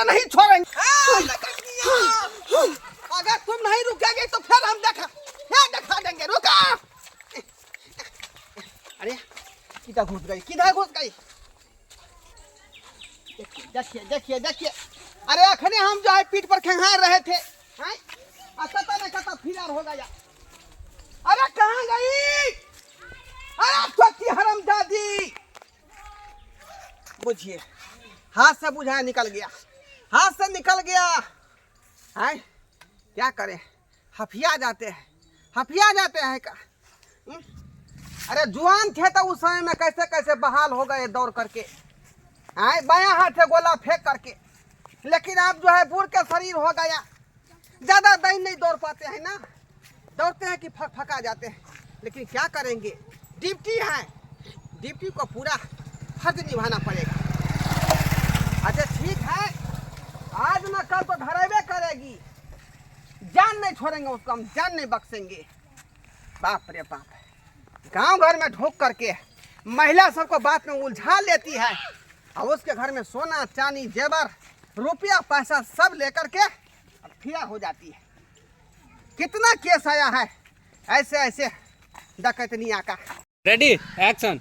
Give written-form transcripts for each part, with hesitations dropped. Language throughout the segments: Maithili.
नहीं छोड़ेंगे। अगर तुम नहीं रुकेंगे तो फिर हम देखा फिर दिखा देंगे। रुका। अरे किधर घुस गई, किधर घुस गई? देखिए देखिए देखिए देखिए। अरे अखने हम जो है पीठ पर खेंगार रहे थे हैं, आ कता न कता फिरार हो गया। अरे कहाँ गई? अरे चौथी हरामजादी, बुझिए हाथ से बुझाया निकल गया, हाथ से निकल गया। हैं क्या करें, हफिया जाते हैं, हफिया जाते हैं का। अरे जुआन थे तो उस समय में कैसे कैसे बहाल हो गए दौड़ करके, आए बायां हाथ से गोला फेंक करके। लेकिन अब जो है बूढ़ के शरीर हो गया, ज़्यादा दही नहीं दौड़ पाते हैं ना, दौड़ते हैं कि फक फका जाते हैं। लेकिन क्या करेंगे, ड्यूटी है, ड्यूटी को पूरा फर्ज निभाना पड़ेगा। अच्छा ठीक है, आज ना कल तो धरेबे करेगी, जान नहीं छोड़ेंगे उसको, हम जान नहीं बख्शेंगे। बाप रे बाप, गांव घर में ढोक करके महिला सबको बात में उलझा लेती है और उसके घर में सोना चांदी जेवर रुपया पैसा सब लेकर के फिरा हो जाती है। कितना केस आया है ऐसे ऐसे डकैतनिया का। Ready action.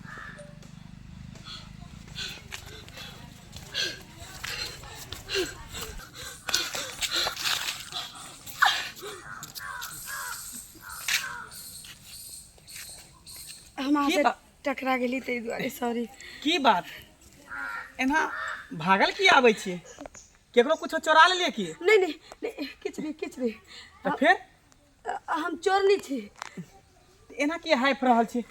हम अहाँ की से बात? टकरा गेली ताहि दुआरे सॉरी। की बात, एना भागल की आबै छियै? केकरो कुछो चोरा लेलियै की? नहि नहि नहि, किछु नहि, किछु नहि। तऽ फेर हम चोर नहि छी। एना की हाइफ रहल छी,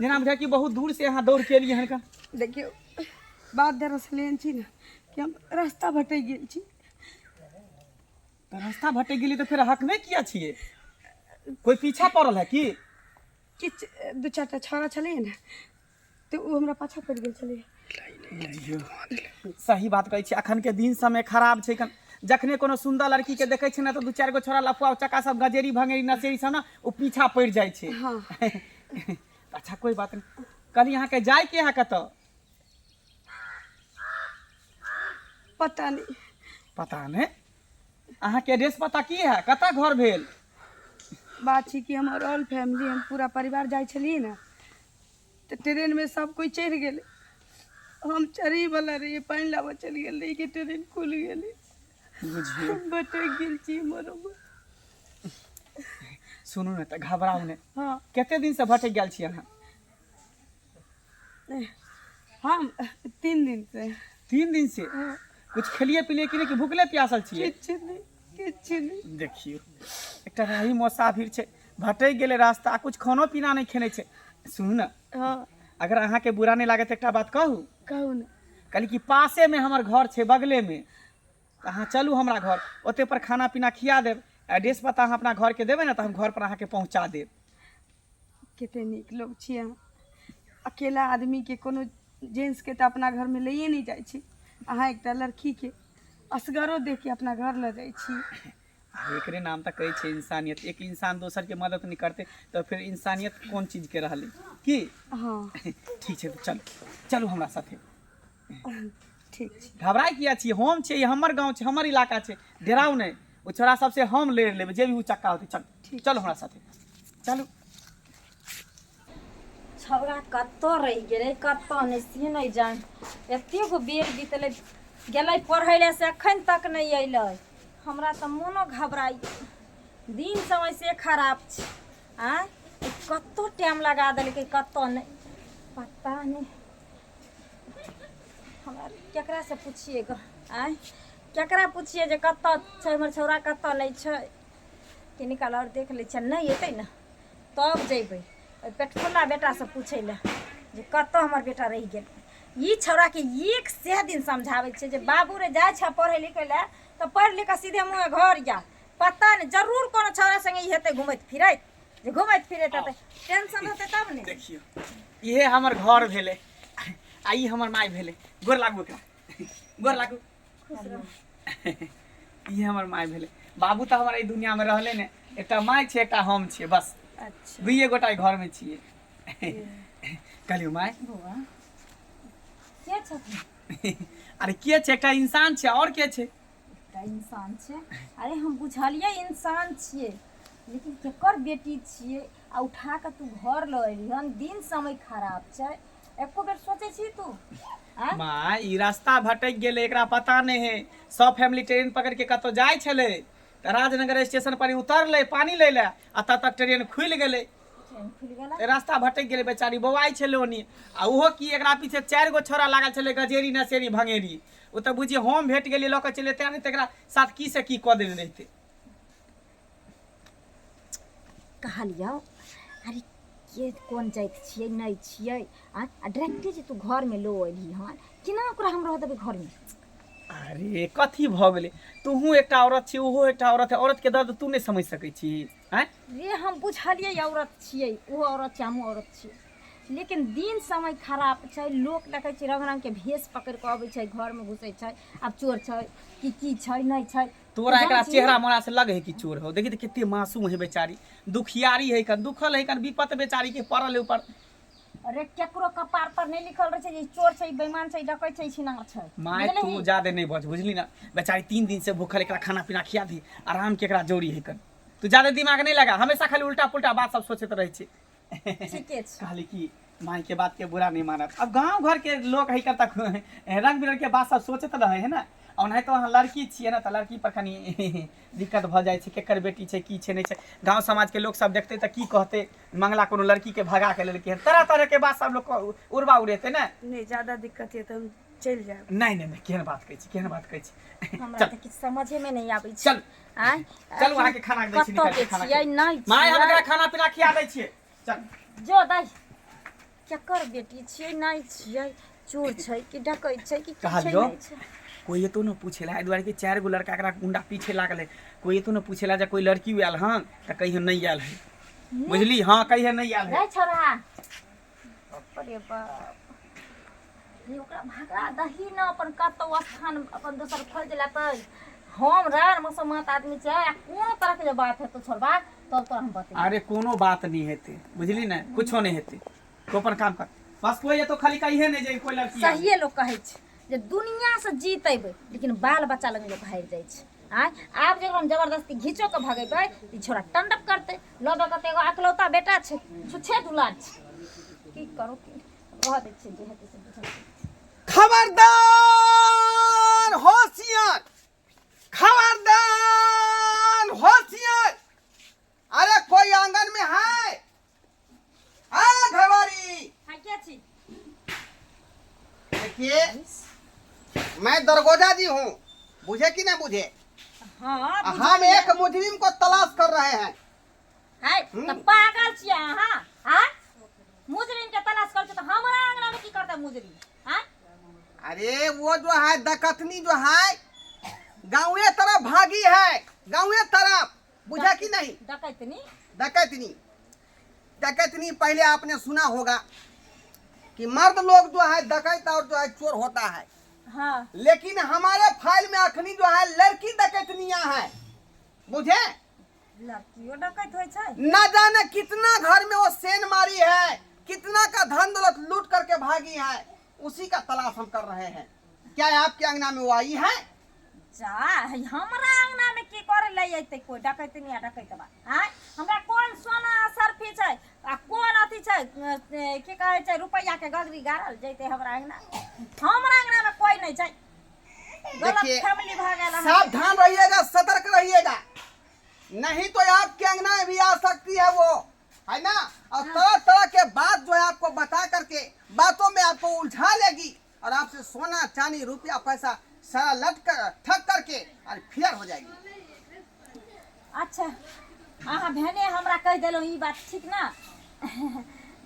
जेना बुझाय कि बहुत दूर से अहाँ दौड़ के एलियै हन का? देखियौ बात दरअसल एहन छी ने कि हम रास्ता भटकि गेल छी। तऽ रास्ता भटकि गेली तऽ फेर हकमे किया छियै? कोई पीछा पड़ल है की? किछु दू चारिटा छौड़ा छलैए ने तऽ ओ हमरा पाछाँ पड़ि गेल छलैए। सही बात कहै छी, अखन के दिन समय खराब छै। कन जखने कोनो सुंदर लड़की के देखै छै ने तऽ दू चारि गो छोड़ा लफुआ उचक्का सब गजेरी भंगेरी नशेरी सब ने ओ पीछा पड़ि जाइ छै। हाँ। अच्छा कोई बात नहीं, कहली अहाँके जाय के है कतऽ? पता नहीं। पता नहीं? अहाँके एड्रेस पता की है, कतऽ घर भेल? बात छै कि हमर ऑल फैमिली, हम पूरा परिवार जाइ छलियै ने तऽ ट्रेनमे सब कोइ चढ़ि गेलै, हम चढ़ैवला रहियै, पानि लाबऽ चलि गेल रहियै कि ट्रेन खुलि गेलै। बुझियौ हम भटकि गेल छी मरब। सुनू ने तऽ घबराउ नहि। हाँ। कते दिन से भटकि गेल छी अहाँ? हम 3 दिन से। 3 दिन से? हाँ। कुछ खेलिए पिलिए कि नहि, कि भूखले प्यासल छियै? किछु नहि, किछु नहि। देखियौ एकटा राही मोसाफिर छै, भटकि गेलै रास्ता, आ कुछ खानो पीना नहि खेने छै। सुनू ने। हाँ। अगर अहाँके बुरा नहि लागत एकटा बात कहू? कहू ने। कहली कि पासेमे हमर घर छै, बगलेमे, तऽ अहाँ चलू हमरा घर, ओते पर खाना पीना खिया देब। एड्रेस पता अहाँ अपना घरके देबै ने तऽ हम घर पर अहाँके पहुँचा देब। कते नीक लोक छी अहाँ। अकेला आदमीके, कोनो जेंट्सके तऽ अपना घरमे लैए नहि जाइ छी, अहाँ एकटा लड़कीके असगरो देखके अपना घर लऽ जाइ छी। आ एकरे नाम तऽ कहै छै इंसानियत। एक इंसान दोसरके मदद नहि करतै तऽ फेर इंसानियत कोन चीजके रहलै की? हाँ। ठीक छै तऽ चलू, चलू हमरा साथे। ठीक छै। घबराइ किया छी? हम छियै, ई हमर गाँव छै, हमर इलाका छै, डेराउ नहि। ओ छोड़ा सबसे हम लड़ि लेबै, जे भी उचक्का होतै। चलू चलू हमरा साथे चलू। छौड़ा कतऽ रहि गेलै कतऽ नहि से नहि जान। एतेक बेर बीतलै, गेलै पढ़ै लए से एखन तक नहि अयलै। हमरा तऽ मोनो घबराइ, दिन समय से खराब छै। आँय कतऽ टाइम लगा देलकै कतऽ नहि पता नहि। हमरा केकरासँ पुछियै गऽ? आँय केकरा पुछियै जे कतऽ छै हमर छौड़ा कतऽ नहि छै? कनि काल आओर देख लै छियै, नहि एतै ने तब जयबै ओहि पेटखोला बेटासँ पूछै लए जे कतऽ हमर बेटा रहि गेल। ई छौड़ाके 100 दिन समझाबै छियै जे बाबू रे जाइ छऽ पढ़ै लिखै लए तऽ पढ़ि लिख कऽ सीधे मुँहे घर जा। पता नहि जरूर कोनो छौड़ा सङ्गे ई हेतै घुमैत फिरैत, जे घुमैत फिरैत हेतै टेंशन होतै तब ने। देखियौ इहे हमर घर भेलै आ ई हमर माय भेलै। गोर लागू एकरा, गोर लागू। ई हमर माय भेलै। बाबू तऽ हमर एहि दुनियामे रहलै ने, एकटा माय छै एकटा हम छियै बस। अच्छा। दुइए गोटा एहि घरमे छियै। कहलियौ माय। बौआ के छथिन? अरे के छै, एकटा इंसान छै और के छै। एकटा इंसान छै। अरे हम बुझलियै इंसान छियै, लेकिन केकर बेटी छियै आ उठा कऽ तू घर लऽ एलही हन। दिन समय खराब छै, एको बेर सोचै छी तू आँय? माँ, ई रास्ता भटकि गेलै, एकरा पता नहि है। सब फैमिली ट्रेन पकड़ि के कतौ जाइ छलै तऽ राजनगर स्टेशन पर ई उतरलै पानि लै लए आ तब तक ट्रेन खुलि गेलै। ट्रेन खुलि गेलै, रास्ता भटकि गेलै। बेचारी बौआइ छलै ओनी आ ओहो की, एकरा पीछे चारि गो छोरा लागल छलै, गजेरी नसेरी भंगेरी। ओ तऽ बुझियै हम भेट गेलियै, लऽ कऽ चलि, तेँ नहि तऽ एकरा साथ की से की कऽ देने रहितै। कहलियौ, अरे के कोन जाति छियै नहि छियै आ डायरेक्टे जे तू घरमे लो एलही हन, केना ओकरा हम रह देबै घरमे? अरे कथी भऽ गेलै? तूहूँ एकटा औरत छी, ओहो एकटा औरत है। औरतके दर्द तू नहि समझि सकै छी आँय? रे हम बुझलियै औरत छियै, ओहो औरत छै, हमहूँ औरत छियै, लेकिन दिन समय खराब छै। लोक देखै छियै रङ्ग रङ्गके भेष पकड़ि कऽ अबै छै, घरमे घुसै छै। आब चोर छै कि की छै नहि छै। तोरा एकरा चेहरा मोरा से लगे है कि चोर हो? देखी तऽ कते मासूम है बेचारी, दुखियारी है कन, दुखल है कन, विपत बेचारी के पड़ल है ऊपर। अरे केकरो कपार पर नहि लिखल रहै छै जे ई चोर छै, ई बेईमान छै, ई डकैत छै, ई छिनार छै। माय, तू बुझलही? ज्यादे नहीं बज, बुझली ना? बेचारी 3 दिन से भूखल, एकरा खाना पीना खिया दी आराम के, एकरा जोड़ी है कन। तू ज्यादे दिमाग नहीं लगा, हमेशा खाली उल्टा पुल्टा बात सब सोचैत रहै छी। ठीके छै। कहली कि माई के बात के बुरा नहीं मानत। अब गांव घर के लोग है करता रंग बिरंग के बात सब सोचैत रहे है ना। ओनाहितो अहाँ लड़की छियै ने, तऽ लड़की पर कनि दिक्कत भऽ जाइ छै, केकर बेटी छै, की छै नहि छै। गाँव समाजके लोक सब देखतै तऽ की कहतै, मंगला कोनो लड़कीके भगा के लेलकै हन। तरह तरह के बात सब लोक उड़बा उड़ेतै ने। नहि, ज्यादा दिक्कत यऽ तऽ हम चलि जायब। नहि नहि नहि, केहन बात कहै छी, केहन बात कहै छी। हमरा चल तऽ किछु समझेमे नहि आबै छै। चल। आँय, चलू, अहाँके खाना दै छी। कतऽ निकालि के के खाना छियै नहि माय, हम छियै? एकरा खाना पीना खिया दै छियै, चल। जो दाइ, केकर बेटी छियै नहि छियै, चोर छै कि डकैत छै कि की छै? कहलियौ। नहि छै। कोई एतो न पूछेला, एहि दुआरे कि चारि गो लड़का एकरा गुंडा पीछे लागल है। कोई एतो न पूछेला जे कोई लड़की आयल हन, तऽ कहियो नहि आयल है, बुझली? हाँ, कहियो नहि आयल है। रे छोरा, बाप रे बाप रे, ओकरा भगा दही न, अपन कतौ स्थान अपन दोसर खोजि लेतै। हम रे मसोमात आदमी छै आ कोनो तरहके जे बात हेतौ छोड़बा, तब तोरा हम बतेबौ। अरे कोनो बात नहीं हेतै, बुझली ने? कुछो नहीं हेतै, तू अपन काम कर बस। कोई एतो खाली कहिए नहीं जे कोई लड़की आयल। सहिए लोक कहै छै जे दुनियासँ जीत अयबै, लेकिन बाल बच्चा लग लोक हारि जाइ छै। आँय, आब जे हम जबरदस्ती घीचो कऽ भगेबै तऽ ई छोड़ा टंडप करतै। लऽ दऽ कऽ तऽ एगो अकलौता बेटा छै, छुच्छे दुलार छै। की करू, की रह दै छियै, जे हेतै से बुझल जेतै। खबरदार होशियार, खबरदार होशियार! अरे कोई आंगन में है? आ घरवारी। हाँ, के छी? देखिए, मैं दरगोजा जी हूँ, बुझे कि ना बुझे? हाँ। हम एक मुजरिम को तलाश कर रहे हैं। है तऽ पागल छियै अहाँ? आँय, मुजरिम के तलाश करै छियै तऽ हमरा अंगना में की करतै मुजरिम? आँय? अरे वो जो है डकतनी जो है, गाँवे तरफ भागी है, गाँवे तरफ, बुझा कि नहीं? डकैतनी? डकैतनी, डकैतनी। पहले आपने सुना होगा कि मर्द लोग जो है डकैत और जो है चोर होता है। हाँ। लेकिन हमारे फाइल में अखनी जो है लड़की डकैतनिया है, बुझे? लड़कियों डकैत होइ छै? न जाने कितना घर में वो सेन मारी है, कितना का धन दौलत लूट करके भागी है, उसी का तलाश हम कर रहे हैं। क्या आपके अंगना में वो आई है? जा है, हमरा अंगना में की करे ले अयतै कोई डकैतनी आ डकैतबा? आँय, हमरा कोन सोना सरफी छै आ कोन अथी छै, की कहै छै, रुपैआ के गगरी गाड़ल जैतै हमरा अंगना? हमरा अंगना में कोई नहीं छै। गलत देखिए, फैमिली भऽ गेल अहाँके। सावधान रहिएगा, सतर्क रहिएगा, नहीं तो आपके अंगना में भी आ सकती है वो, है ना? और तरह तरह के बात जो है आपको बता करके बातों में आपको उलझा लेगी और आपसे सोना चांदी रुपया पैसा सारा लट कर ठग करके और फिर हो जाएगी। अच्छा, अहाँ भेने हमरा कहि देलहुँ ई बात, ठीक ना?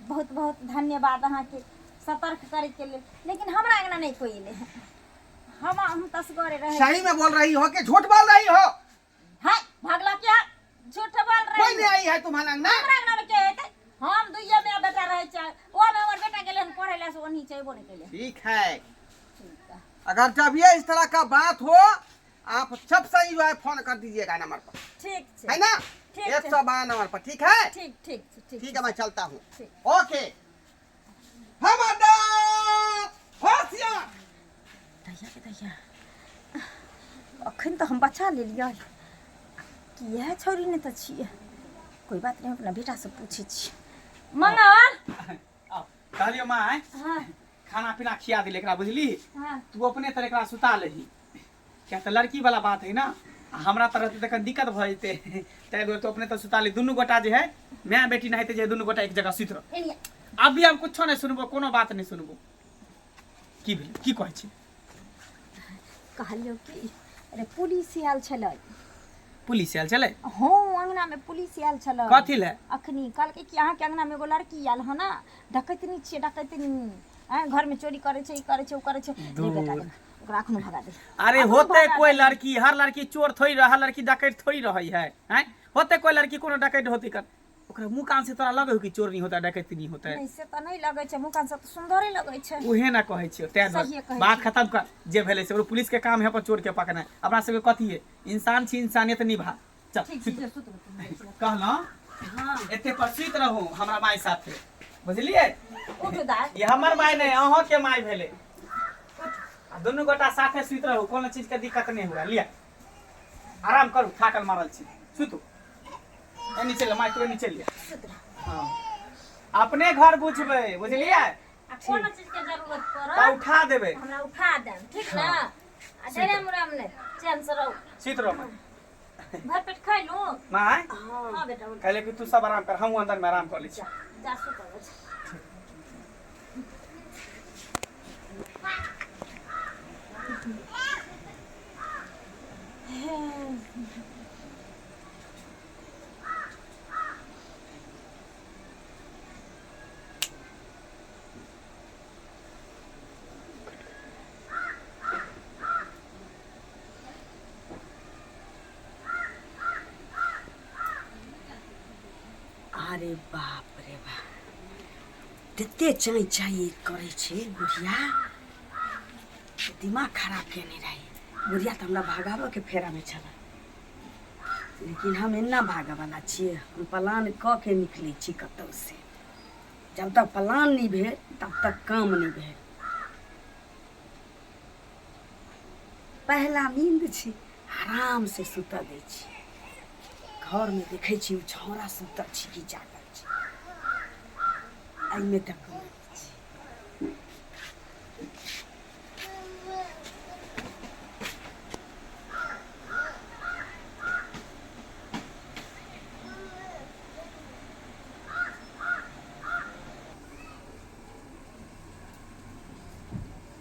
बहुत बहुत धन्यवाद अहाँके सतर्क करैके लेल, लेकिन हमरा अंगना नहि कोइ एलै हँ। हम तसगरे रहै। सही में बोल रही हो कि झूठ बोल रही हो? हाय, भागला क्या झूठ बोल कोई रही? नहीं आई है तुम्हारा अंगना? हमरा अंगना में के हेतै? हम दुइये में बेटा रहै छै, ओ में हमर बेटा गेलै हन पढ़ै लए, से ओनही छै, अयबो नहि केलै। ठीक है, अगर जब ये इस तरह का बात हो, आप सब सही जो है फोन कर दीजिएगा नंबर पर। ठीक छै। है ना? ठीक एक छै। सौ बारह नंबर पर, ठीक है? ठीक ठीक छै, ठीक। ठीक है, मैं चलता हूँ। ठीक। ओके, खबरदार होशियार! दैया के दैया, अखन तऽ हम बचा लेलियै कि इएह छौड़ी नहि तऽ छियै। कोइ बात नहि, हम अपना बेटासँ पूछै छियै। मंगल, आउ, कहलियौ माय। हाँ। खाना पीना खिया दिले एकरा, बुझली? हाँ। तू अपने तर एकरा सुता लही, किया तऽ लड़की वाला बात है ना, आ हमरा तरह तऽ तखन दिक्कत भऽ जेतै। ताहि दुआरे तू अपने तर सुता ली। दुनू गोटा जे है माय बेटी नहाइते जे दुनू गोटा एक जगह सुति रह। एलिया। अभी हम कुछो नहि सुनबो, कोनो बात नहि सुनबो। की भेलै, की कहै छी? कहलियौ कि अरे पुलिस आयल छलै। पुलिस आयल छलै? हँ, अंगनामे पुलिस आयल छलै। कथी लए? अखनी कहलकै कि अहाँके अंगनामे एगो लड़की आयल हँ ने, डकैतनी छियै, डकैतनी, आँय, घरमे चोरी करै छै, ई करै छै, ओ करै छै। रे बेटा, देख, ओकरा अखनो भगा दे। अरे अखनो होते भगा कोई दे। लड़की, हर लड़की चोर थोड़ी रह, हर लड़की डकैत थोड़ी रहै है। आँय, होते कोई लड़की कोनो डकैत होती कर ओकरा मुँह कान से तोरा लगे हो कि चोर नहीं होता, डकैत नहीं होता है? नहीं, से तऽ नहि लगै छै, मुँह कान सब तऽ सुन्दरे लगै छै। उहे ना कहै छियौ, तें दुआरे। सहिए कहै बात छी। खत्म कर। जे भेलै से पुलिस के काम है अपन चोर के पकड़नाइ। अपना सबके कथी है, इंसान छी, इंसानियत निभा। चल। ठीक छै, सुत। कहलहुँ हाँ। एते पर सुति रहू हमरा माय साथे, बुझलियै? उठ दाय। ई हमर माय नहि, अहों के माय भेलै। आ दुनू गोटा साथे सुति रहू, कोनो चीज के दिक्कत नहि हुए। लिअ, आराम करू, थाकल मारल छी, सुतू। एनी चलि माय, तू एनी चलि। सुत रह। हाँ, अपने घर बुझबै, बुझलियै? आ कोनो चीज के जरूरत तऽ पड़त उठा देबै। हमरा उठा देब, ठीक ने? आ डरे मुराम नहि, चैन से रहू। सुति रहो माय। भर पेट खैलू? माय। हाँ बेटा, उठ। कहले कि तू सब आराम कर, हमहूँ अंदर में आराम कर लै छी। जा जा, सुत रहो। अरे बाप रे बाप, तते चाँय चाँय करै छै बुढ़िया, दिमाग खराब केने रहै बुढ़िया। तऽ हमरा भगाबऽके फेरामे छलै, लेकिन हम एना भागऽवला छियै? हम प्लान कऽ के निकलै छी कतौसँ। जब तक प्लान नहि भेल तब तक काम नहि भेल। पहिला नींद छी, आरामसँ सुतऽ दै छी। घरमे देखै छी ओ छौड़ा सुतल छी कि जागल छी। एहिमे तऽ कोनो नहि छै।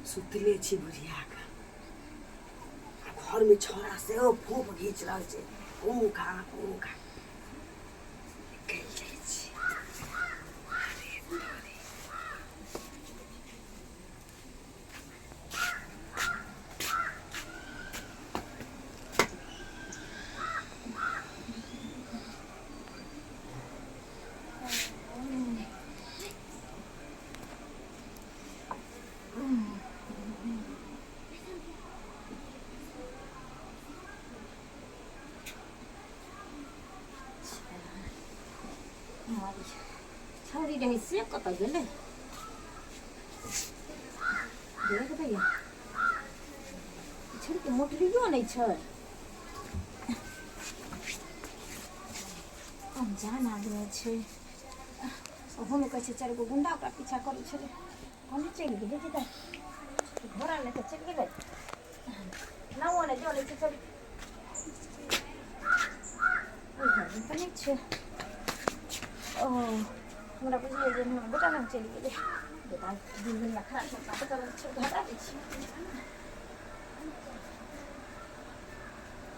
सुतले छी बुढ़ियाके, आ घरमे छौड़ा सेहो फोप घीच रहल छै, ऊ खा ऊ खा। निकलि जाइ छी। अरे तोरी। छौरी रहै से कतऽ गेलै? देख भैया, छौरीके मोटरियो नहि छै। अनजान आदमी छै, ओहोमे कहै छै चारि गो गुंडा ओकरा पीछा करै छलै। कोने चलि गेलै? कि तऽ घोड़ा लऽ कऽ चलि गेलै। नाओ नहि जलै छै। चल, ओहि घरमे तऽ नहि छै। ओ हमरा बुझलियै जे हमर बेटा लग चलि गेलै। बेटा दिन दुनिया खराब छै, बेटा लग छै, हटा दै छियै।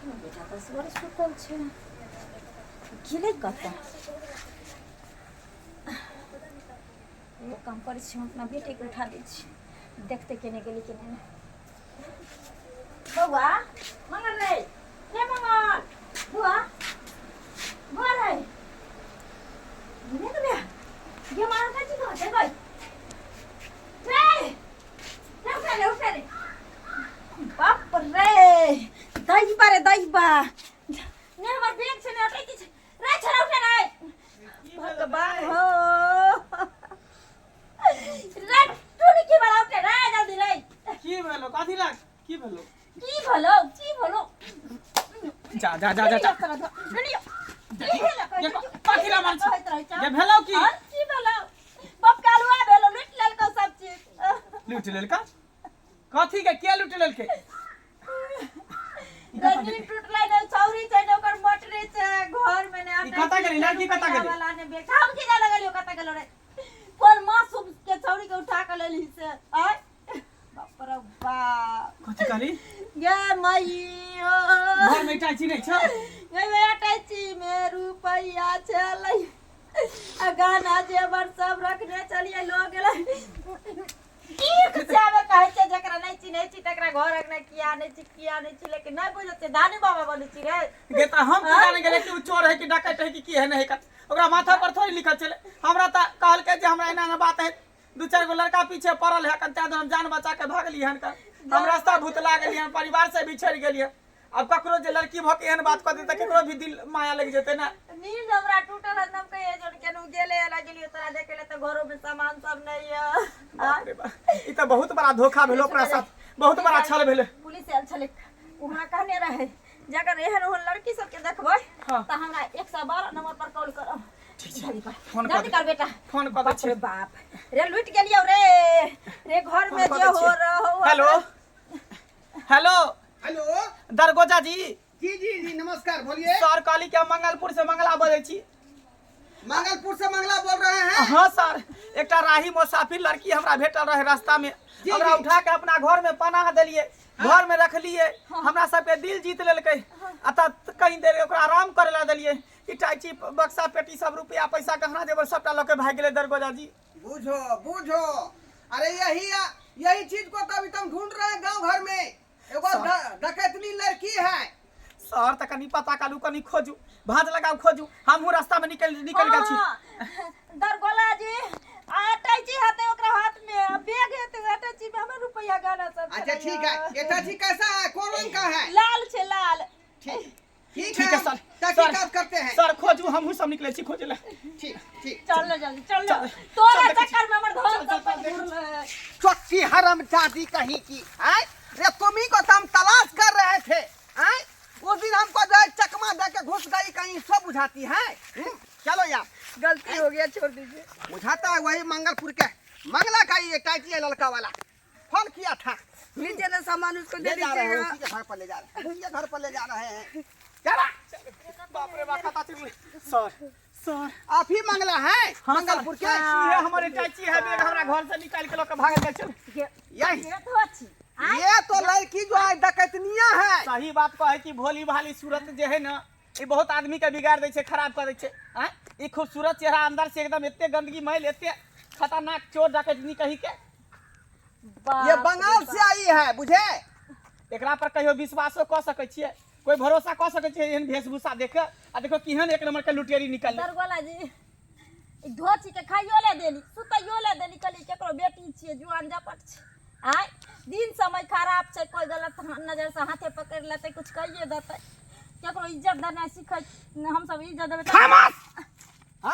हमर बेटा तऽ असगरे सुतल छै, गेलै कतऽ? एगो काम करै छी, हम अपना बेटेके उठा दै छी, देखते केने गेलै केने नहि। बौआ मंगल रे, रे मंगल बौआ, बौआ रे, गेलै तऽ गे मार काची कहते गई रे रे, उठा रे, उठा रे। बाप रे, दैबा रे दैबा, ने हमर बैग छै ने अटै छै रे। छोरा, उठा रे। भगवान हो रे, तू की बड़ा, उठे रे जल्दी रे। की भेलो? कथी लाग की भेलो? की भलो, की भलो? जा जा जा जा। देखो, कथी ला मारै छी? जे भेलौ की? की भेलौ बाप कालुआ भेलौ लूटि लेलकौ सब चीज लूटि लेलका कथी के के लूटि लेलकै रंगीन टूटलै ने छौरी छै ने ओकर मोटरी छै घर में ने ई कतऽ गेलै? लड़की कतऽ गेलै? वाला ने बेच हम की जाने गेलियो कतऽ गेलो रे कोन मासूम के छौरी के उठा के लेली से आय बाप रे बाप कथी कहली गे मैयो घर में इटाची नहि छौ गे मैया अटैची में रुपैया छलै आ गहना जेवर सब रखने चलिए लो गेलै की खुशियामे कहै छै जकरा नहि चिन्है छी तकरा घर अंगना किया नहि छी किया नहि छी लेकिन नहि बुझै छै दानी बाबा बनै छी रे गे तऽ हम की जाने गेलै कि ओ चोर है कि डकैत है कि की है नहीं है ओकरा माथा पर थोड़ी लिखल छलै हमरा तऽ कहलकै जे हमरा एना एना बात है दू चारि गो लड़का पीछे पड़ल है कन ताहि दुआरे हम जान बचा के भागली हन कर हम रास्ता भुतला गेलियै हन परिवार से बिछड़ गेलियै अब ककरो जे लड़की भऽ के एहन बात कऽ देतै तऽ ककरो भी दिल माया लागि जेतै ने नींद हमरा टूटल हन हम कहिए जोन केनू गेले एला गेलियो तोरा देखे ले तऽ घरो में सामान सब नहीं है बाप रे बाप ई तऽ बहुत बड़ा धोखा भेलो ओकरा साथ बहुत बड़ा छल भेलै पुलिस आयल छलै ओ हमरा कहने रहे जे अगर एहन ओहन लड़की सबके देखबै हाँ। तऽ हमरा 112 नंबर पर कॉल करब ठीक छै जल्दी कर फोन कऽ जल्दी दे कर बेटा फोन कऽ दै बाप रे छियै बाप रे लुटि गेलियौ रे रे घर में फोन जे कऽ दै हो छियै। रहो हेलो हेलो हेलो दरगोजा जी जी जी जी नमस्कार बोलिए सर कहली कि हम मंगलपुर से मंगला बजै छी मंगलपुर से मंगला बोल रहे हैं हाँ सर एकटा राही मुसाफिर लड़की हमरा भेटल रहे रास्ता में जी, हमरा जी। उठा के अपना घर में पनाह देलिए घर में रखलिए हमरा सबके दिल जीत लेलकै आ तब कहीं देर ओकरा आराम करे ला देलिए इटाची बक्सा पेटी सब रुपया पैसा गहना जेवर सबटा लऽ के भागि गेलै दरगोजा जी बूझो बूझो अरे यही यही चीज को तो अभी तुम ढूंढ रहे हैं गांव घर में एगो डकैतनी लड़की है सर तऽ कनी पता करू कनी खोजू भाँज लगाउ खोजू हमहूँ रास्ता में निकल निकल गेल छी दरगोला जी आ अटैची हेतै ओकरा हाथ में आ बैग हेतै अटैची में हमर रुपैया गहना सब अच्छा ठीक है अटैची कैसा है कौन रंग का है लाल छै लाल ठीक ठीक ठीक है सर तहकीकात करते हैं सर खोजू हमहूँ सब निकले छी खोजे ला ठीक ठीक चल ना जल्दी चल ना चल, तोरा चल, देखै चक्कर में हमर धन चल, चल, सब देखै घुरलै चौकी हरम जादी कहीं की आय रे तुम्ही को तो हम तलाश कर रहे थे आय उस दिन हमको जो है चकमा दे के घुस गई कहीं सब बुझाती है चलो यार गलती हो गया छोड़ दीजिए बुझाता है वही मंगलपुर के मंगला का ये टाइटी है लड़का वाला फोन किया था लीजिए ना सामान उसको दे ले जा रहे हैं दीजिएगा उसी के घर पर ले जा रहे हैं उसी के घर पर ले जा रहे हैं चला बाप रे बाप कता चलि सर सर आप ही मंगला है मंगलपुर के ये हमर चाची है बैग हमरा घर से निकाल के लऽ के भागल गेल चल यही ये तो अच्छी ये तो लड़की जो है डकैतनिया है सही बात कहै कि भोली भाली सूरत जे है ना ई बहुत आदमी के बिगाड़ दै छै खराब कर दै छै आँय ई खूबसूरत चेहरा अंदर से एकदम एते गंदगी मैल एते खतरनाक चोर डकैतनी कही के ये बंगाल से आई है बुझे एकरा पर कहियो विश्वासो कऽ सकै छियै कोई भरोसा कऽ सकै छियै एहन वेशभूषा देख के आ देखो केहन एक नंबर के लुटेरी निकललै दरगोला जी ई धोची के खाइयो ले देली सुतैयो ले देली कहली केकरो बेटी छियै जुआन जपट छै आय दिन समय खराब छै कोई गलत नजर से हाथे पकड़ि लेतै कुछ कहिए देतै केकरो इज्जत देनाइ सिखै हमसब इज्जत देबै तऽ- खामोश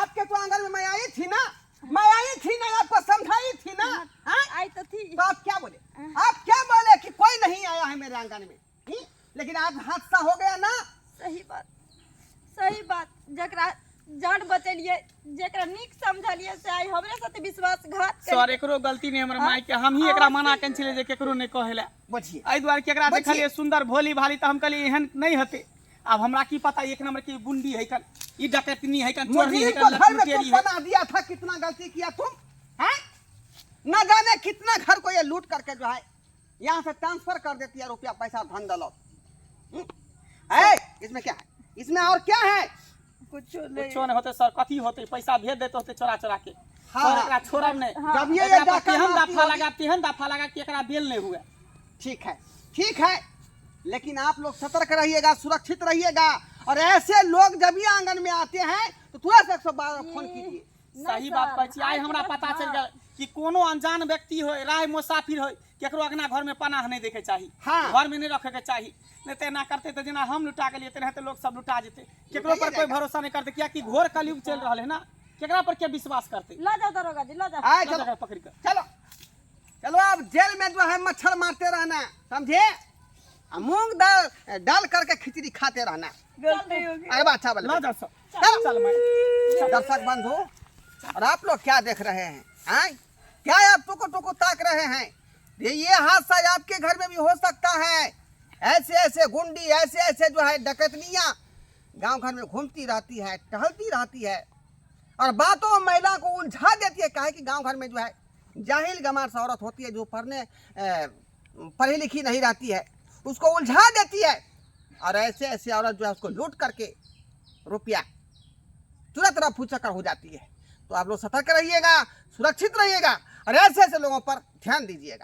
आपके तो आंगन में मैं आई थी ना मैं आई थी ना आपको समझाई थी ना हाँ? आई तो थी तो आप क्या बोले आप क्या बोले कि कोई नहीं आया है मेरे आंगन में ही? लेकिन आज हादसा हो गया ना सही बात सही बात जकरा जान बचेलिए जकरा नीक समझलिए से आइ हमरे साथे विश्वासघात सर एकरो गलती नहीं हमर माय के हम ही एकरा मना केने छलियै जे केकरो नहि कहै लए बचिए एहि दुआरे कि एकरा बचिए। देखलियै सुंदर भोली भाली तऽ हम कहलियै एहन नहि हेतै आब हमरा की पता एक नंबर के गुंडी है कन ई डकैतनी है कन चोरनी मुझे है को कन घर में लुटेरी तुम है बना दिया था कितना गलती किया तुम हैं न जाने कितना घर को ये लूट करके जो है यहाँ से ट्रांसफर कर देती है रुपया पैसा धन दौलत है इसमें क्या है इसमें और क्या है कुछो नहीं कुछो नहीं होते सर कथी होते पैसा भेज देते होते चोरा चोरा के हाँ, सर हाँ। एकरा छोड़ब नहीं जब ये एकरा पर डाका तेहन मारती दफा होगी- लगा तेहन दफा लगा कि एकरा बेल नहीं हुए ठीक है ठीक है लेकिन आप लोग सतर्क रहिएगा सुरक्षित रहिएगा और ऐसे लोग जब भी आंगन में आते हैं तो तुरंत 112 फोन कीजिए सही बात कहै छी आइ हमरा पता चलि गेल कि कोनो अनजान व्यक्ति होय राह मुसाफिर होय केकरो अंगना घर में पनाह नहीं देखे चाही हाँ। घर में नहीं रखे के चाही नहीं तऽ एना करते तऽ जेना हम लुटा गेलियै तेनाहिते लोक सब लुटा जेतै केकरो पर कोई भरोसा नहीं करते कियाकि घोर कलयुग चलि रहल है ना केकरा पर के विश्वास करते लऽ जाओ दरोगा जी लऽ जाओ आए चलो पकड़ के चलो चलो आप जेल में जो है मच्छर मारते रहना समझे आ मूंग दाल डाल करके खिचड़ी खाते रहना। गलती हो गई। अरे बा, अच्छा बोले। लऽ जाओ सब। चल। चल माय। दर्शक बंधु, और आप लोग क्या देख रहे हैं? आए क्या आप टुकु टुकु ताक रहे हैं? ये हादसा आपके घर में भी हो सकता है। ऐसे ऐसे गुंडी, ऐसे ऐसे जो है डकैतनियाँ गांव घर में घूमती रहती है, टहलती रहती है और बातों महिला को उलझा देती है। काहे कि गांव घर में जो है जाहिल गमार सा औरत होती है जो पढ़ी लिखी नहीं रहती है, उसको उलझा देती है और ऐसे ऐसे औरत जो है उसको लूट करके रुपया तुरंत रफू चक्कर हो जाती है। तो आप लोग सतर्क रहिएगा, सुरक्षित रहिएगा और ऐसे ऐसे लोगों पर ध्यान दीजिएगा।